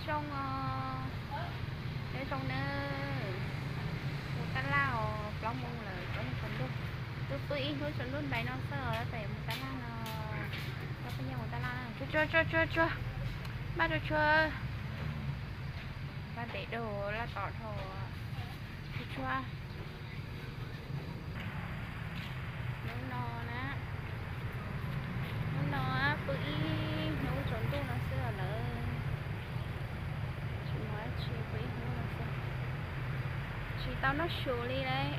Zoo os, nyob zoo nawb. Mus tab laj os, plaub moos lawm, plaub moos tsaus ntuj. Twb pw ib hnub tsaus ntuj ntais no xwb os, tab tom mus tab laj no. Coj peb nyiaj mus tab laj na. Tsuag tsuag tsuag tsuag, npaj tsuag tsuag. Npaj ntev dhau, laj tom dhau. Tsuag tsuag. Hnub no na, hnub no pw ib hnub tsaus ntuj no xwb os lawm. Tsis muaj dab tsi, pw ib hnub no xwb. Tsis tau noj su li lauj.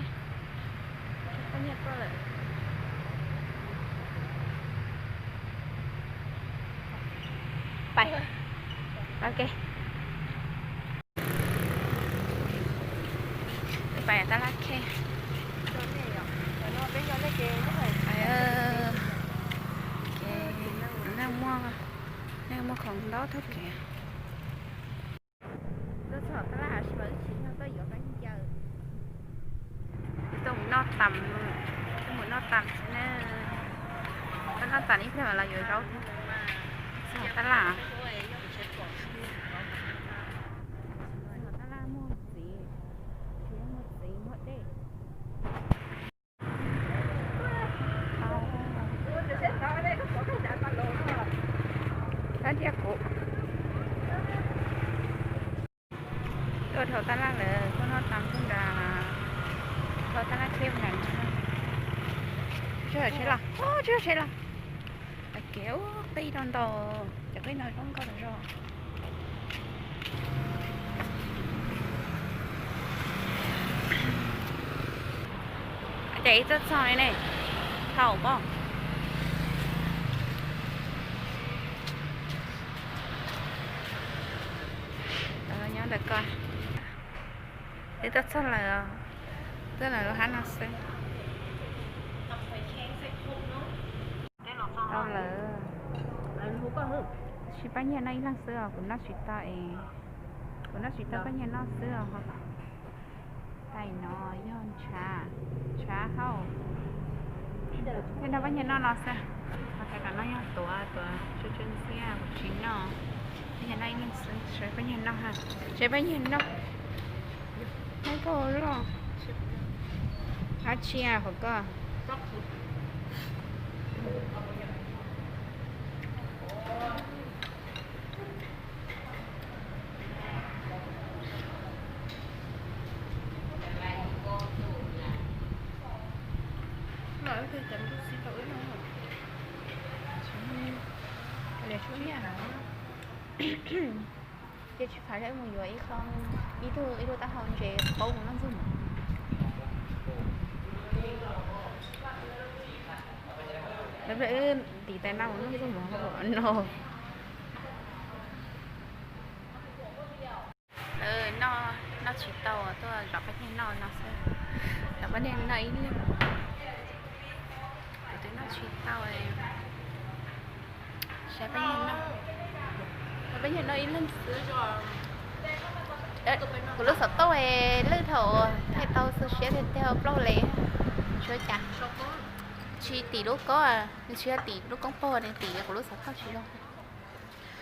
Poj niam tuaj lawm. Pais. Ok. Pais tab laj khej. Ces nej muaj, nej muaj khoom ntau thaj kev. Tuaj txog tab laj sis mas wb tsis yog tuaj yuav koj ncaws. Wb tuaj mus noj tas, tuaj mus noj tas xwb na. Tuaj noj tas ib pliag los yuav zaub thiab. Txog tab laj, txog tab laj muag txiv, tsis muag txiv muag dej. Tab sis kuv tuaj dhau tab laj lawm, tuaj noj tas tuaj nrad, dhau tab laj khej nrad. Tsis yog tsheb los, tsis yog tsheb los. Kev ub qij rau ntau, cov qij no zoo nkauj tas zog. Ces ib tuaj txog li ne, thaum pob. Nyob ntawm ko, ib tuaj txog lawm, tuaj lawm lub hab no xwb. Tau lawm. Tab sis pab nyiag noj ib leeg xwb os, kuv noj tsis tau es, kuv noj tsis tau, pab nyiag noj xwb os. Tais no yog ntshav, ntshav hauj, thiaj nrog pab nyiag noj no xwb. Ho tais no yog tuav, tuav tsw tsw ntxiab, kuv tsis noj. Pab nyiag noj ib leeg xwb, seb pab nyiag noj ha, seb pab nyiag noj. Noj koj los, dab tsi hauv koj? Ces tsis phav, wb mus yuav ib qho, ib tug, ib tug taub hau ntses qaub mus noj ntxuag mov. Wb tiv tais no mus noj ntxuag mov no. Lawv noj tsis tau, tuaj zov pab nyiag noj no xwb. Zov pab nyiag noj ib leeg. Kuv twb noj tsis tau, saib pab nyiag noj. Pab nyiag noj ib leeg xwb. Kuv lub xov tooj lwj thaum thaij tau xwb, siab tiag tiag, plaub le. Tsis ua cas. Tsis tim lub kob, nws tsis yog tim lub koob pob, nws tim kuv lub xov tooj tsis zoo.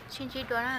Sib ntsib dua na.